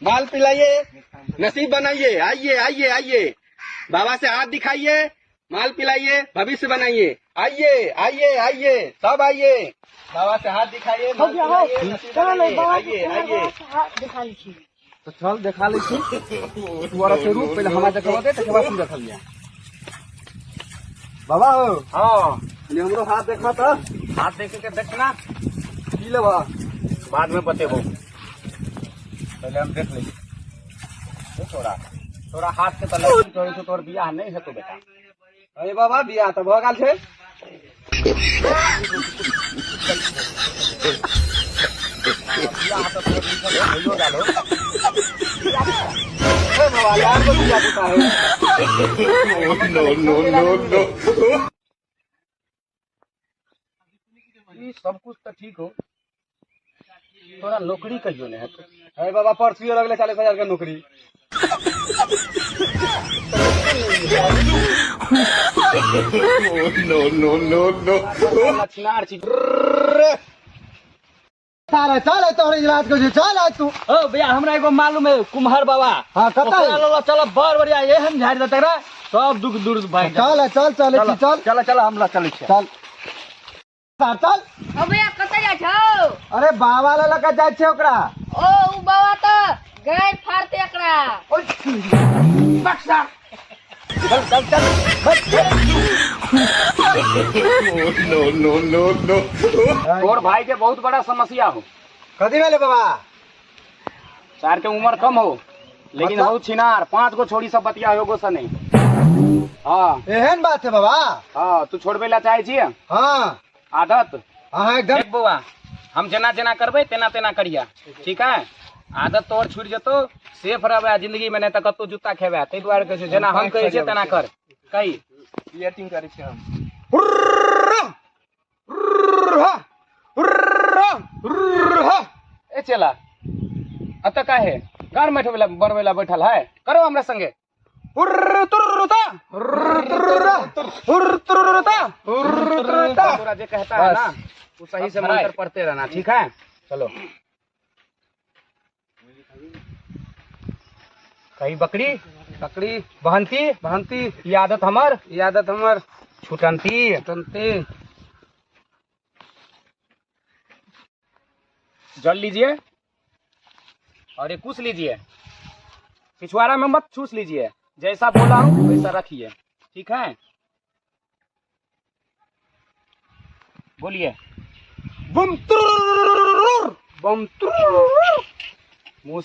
माल पिलाइए, नसीब बनाइए। आइए आइए आइए, बाबा से हाथ दिखाइए, माल पिलाइए, भविष्य बनाइए। आइए आइए आइए, सब आइए, बाबा से हाथ दिखाइए, माल पिलाइए, नसीब बनाइए। आइए आइए। तो चल देखा लै छी। तू आर से रुक, पहिले हमरा देखबा दे, तकर बाद तू देखलिया। बाबा हो। हाँ। कनी हमरो हाथ देखा त। हाथ देखे के देखना। की लेबा? बाद में बतेबो, पहले हम देख लै छी। तोरा तोरा हाथ के त लड़की कहै छौ, तोर बियाह नहीं हेतो बेटा। अरे बाबा, बियाह त भऽ गेल छै। बियाह त तोर लिखल हो, भइयो गेल हो। ए बाबा, यार को बियाह पुता है। No, no, no, no. ई सब कुछ त ठीक हो, तोरा नौकरी कहियो नहीं हेतो। अरे बाबा, परसुए लगले 40,000 के नौकरी। No, no, no, no. लक्षणार छी। सारा चल, तोहर इलाज कर, चल आज तू। ओ भैया, हमरा एगो मालूम है कुम्हार बाबा। हाँ, कतऽ? ओकरा लऽ चल, बड़ बढ़िया एहन झाड़ि देतै रे, सब दुख दूर भागि जेतै। चल चल, चल छी, चल। चल चल, हम लऽ चलै छियै। चल सार, चल। ओ भैया, कतऽ जाइ छौ? अरे बाबा लऽ लऽ के जाइ छै ओकरा। ओ उ बाबा तऽ गाय फाड़ते एकरा। चल चल चल। No, no, no, no. तोर भाई के बहुत बड़ा समस्या हो। कथी भेलै बाबा? सार के उम्र कम हो, लेकिन मतलब? हो छिनार, 5 गो छोड़ी सब बतिया हो से नहीं। हाँ। एहन बात है बाबा? हाँ, तू छोड़बे ला चाहे छियै? हाँ। आदत? हाँ, एकदम। देख बौआ, हम जेना जेना करबै तेना तेना करिया, ठीक है? आदत तोर छूट जेतो, सेफ रहबे जिंदगी में, नहीं तऽ कतौ जूता खेबे। ताहि दुआरे कहै छियौ, जेना हम कहै छियै तेना कर। कही। एक्टिंग करै छी हम। ए चला, अतऽ काहे गार बैठबै बरबै ला बैठल है? करो हमरा संगे। हुर्र तुर्र हुर्र तुर्र, हुर्र तुर्र, हुर्र तुर्र। तोरा जे कहता है ना, वो सही से मंत्र पढ़ते रहना, ठीक है? चलो, कही बकरी। बकरी। बहनती। बहनती। ई आदत हमर। ई आदत हमर। छुटंती। छुटंती। जल लीजिए और ये कुछ लीजिए, पिछवाड़ा में मत चूस लीजिए, जैसा बोला हूँ वैसा रखिए, ठीक है? बोलिए। बम तुर्र, बम तुर्र।